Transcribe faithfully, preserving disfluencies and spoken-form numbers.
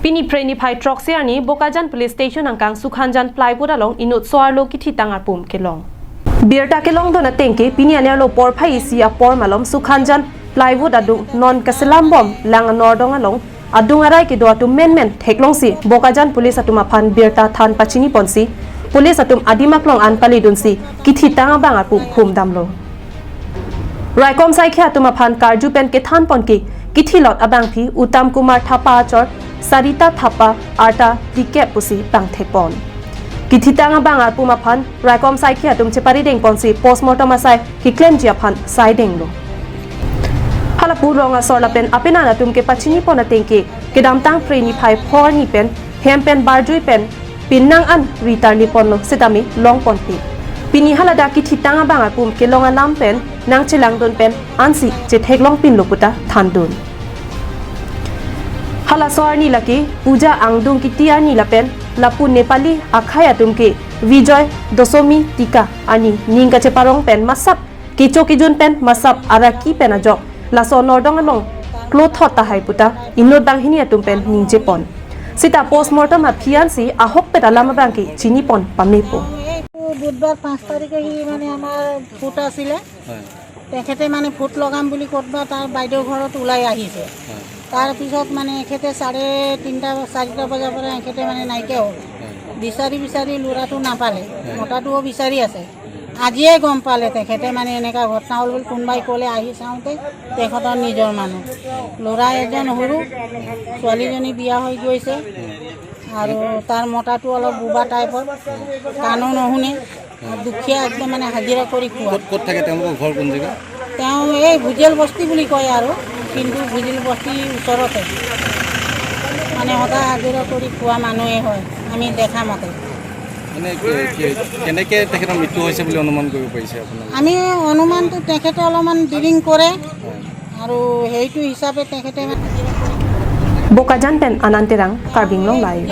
Pini Phre niphai throksi arni Bokajan Police Station angkang Sukhanjan Plywood along inut so-arlo kithitang arpum kelong. Birta kelongdun atengke pini anerlo porphai isi apor malom Sukhanjan Plywood adung non kaselam bom lang anordong along adung arai kedo atum menmen theklongsi Bokajan Police atum aphan birta than pachini ponsi Police atum adim aklong an palidunsi kithitang abang arpum humdamlo. Raikom saikhi atum aphan karju pen kethan ponke kithilot abangpi Uttam Kumar Thapa achor Sarita Thapa arta dikep pusi pangthek pon. Kithitang abang arpum aphan raikom saikhi atum cheparideng ponsi postmortem asai keklemji aphan saidenglo. Hala pu rong asor lapen apenan atum kepachini pon atengke kedamtang Phre niphai phor arni pen hem pen barjui pen pinang an ritar liponlo sitame long ponpe. Pini haladak kithitang abang arpum kelong alam pen nangchelangdun pen ansi chetheklong pinlo puta thandun. Halaso arni lake puja angdung kiti arni lapen lapu Nepali akhai atum ke Vijoy Dosomi Tika arni ning kacheparong pen masap kecho kejun pen masap araki pen ajok laso anordong along klothot tahai puta inut banghini atum pen ningje pon. Sita postmortem aphi ansi ahokpet alam abangke chini pon pamepo. বুধবাৰ পাঁচ তাৰিখে সি মানে আমাৰ ফুট আছিলে। হয় তেখেতে মানে ফুট লগাম বুলি ক'তবা তাৰ বাইদেউ ঘৰত ওলাই আহিছে। হয় তাৰ পিছত মানে এখেতে চাৰে তিনিটা চাৰিটা বজাৰ পৰা এখেতে মানে নাইকিয়া হ'ল। হয় বিচাৰি বিচাৰি ল'ৰাটো নাপালে। মতাটোও বিচাৰি আছে। আজিয়ে গম পালে তেখেতে মানে এনেকা ঘটনা হ'ল বুলি কোনোবাই ক'লে। আহি চাওঁতে তেখেতৰ নিজৰ মানুহ। ল'ৰা এজন সৰু, ছোৱালীজনী বিয়া হৈ গৈছে। আৰু তাৰ মতাটো অলপ বোবা টাইপৰ, কাণো নুশুনে। দুখীয়া, একদম মানে হাজিৰা কৰি খোৱা। ক'ত ক'ত থাকে তেওঁলোকৰ ঘৰ কোন জেগা? তেওঁ এই ভুজেল বস্তি বুলি কয় আৰু, কিন্তু ভুজেল বস্তিৰ ওচৰতে মানে সদায় হাজিৰা কৰি খোৱা মানুহে হয় আমি দেখা মতে। মানে কি- কি- কেনেকে তেখেতৰ মৃত্যু হৈছে বুলি অনুমান কৰিব পাৰিছে আপোনালোকে? আমি অনুমানটো তেখেতে অলপমান ড্ৰিংক কৰে আৰু সেইটো হিচাপে তেখেতে মানে Bokajan pen Anand Terang, Karbi Anglong Live.